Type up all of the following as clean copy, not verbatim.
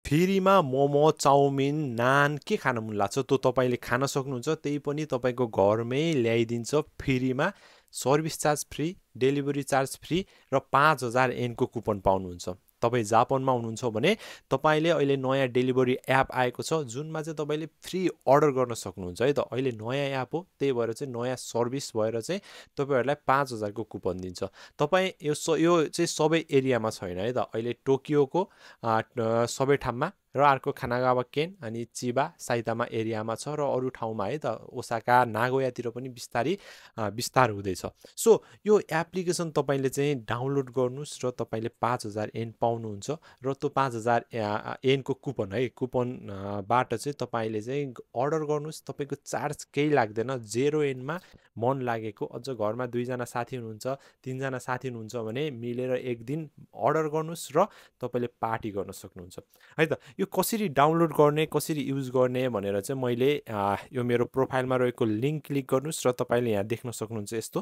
फ्रीमा मोमो चाउमिन नान के खान मन लाग्छ त्यो तपाईँले खान सक्नुहुन्छ, त्यही पनि तपाईँको घरमै ल्याइदिन्छ फ्रीमा। Service charge free, delivery charge free र 5000 येनको कुपन पाउनुहुन्छ। तपाईँ जापानमा हुनुहुन्छ भने तपाईँले अहिले नयाँ डेलिभरी एप आएको छ जुनमा चाहिँ तपाईँले फ्री अर्डर गर्न सक्नुहुन्छ है त। अहिले नयाँ एप हो, त्यही भएर चाहिँ नयाँ सर्भिस भएर चाहिँ तपाईँहरूलाई 5000 को कुपन दिन्छ। तपाईँ यो चाहिँ सबै एरियामा छैन है त। अहिले टोकियोको सबै ठाउँमा र अर्को खानागावा केन अनि चिबा साइतामा एरियामा छ र अरू ठाउँमा है त ओसाका नागोयातिर पनि विस्तार हुँदैछ। सो यो एप्लिकेसन तपाईँले चाहिँ डाउनलोड गर्नुहोस् र तपाईँले 5000 येन पाउनुहुन्छ र त्यो 5000 येनको कुपन है, कुपनबाट चाहिँ तपाईँले चाहिँ अर्डर गर्नुहोस्। तपाईँको चार्ज केही लाग्दैन, 0 येनमा मन लागेको। अझ घरमा 2 जना साथी हुनुहुन्छ, 3 जना साथी हुनुहुन्छ भने मिलेर एक दिन अर्डर गर्नुहोस् र तपाईँले पार्टी गर्न सक्नुहुन्छ है त। यो कसरी डाउनलोड गर्ने, कसरी युज गर्ने भनेर चाहिँ मैले यो मेरो प्रोफाइलमा रहेको लिङ्क क्लिक गर्नुहोस् र तपाईँले यहाँ देख्न सक्नुहुन्छ। यस्तो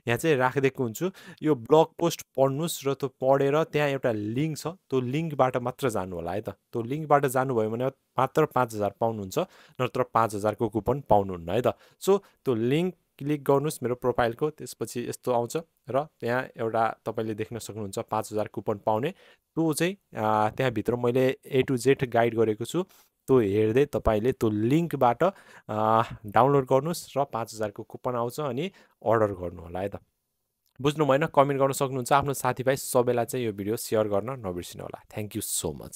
यहाँ चाहिँ राखिदिएको हुन्छु, यो ब्लग पोस्ट पढ्नुहोस् र त्यो पढेर त्यहाँ एउटा लिङ्क छ, त्यो लिङ्कबाट मात्र जानु होला है त। त्यो लिङ्कबाट जानुभयो भने मात्र 5000 पाउनुहुन्छ, नत्र 5000 को कुपन पाउनुहुन्न है त। सो त्यो लिङ्क क्लिक गर्नुहोस् मेरो प्रोफाइलको, त्यसपछि यस्तो आउँछ र त्यहाँ एउटा तपाईँले देख्न सक्नुहुन्छ 5000 कुपन पाउने। त्यो चाहिँ त्यहाँभित्र मैले A to Z गाइड गरेको छु, त्यो हेर्दै तपाईँले त्यो लिङ्कबाट डाउनलोड गर्नुहोस् र 5000 को कुपन आउँछ अनि अर्डर गर्नु होला है त। बुझ्नु भएन? कमेन्ट गर्न सक्नुहुन्छ। आफ्नो साथीभाइ सबैलाई चाहिँ यो भिडियो सेयर गर्न नबिर्सिनु होला। Thank you so much.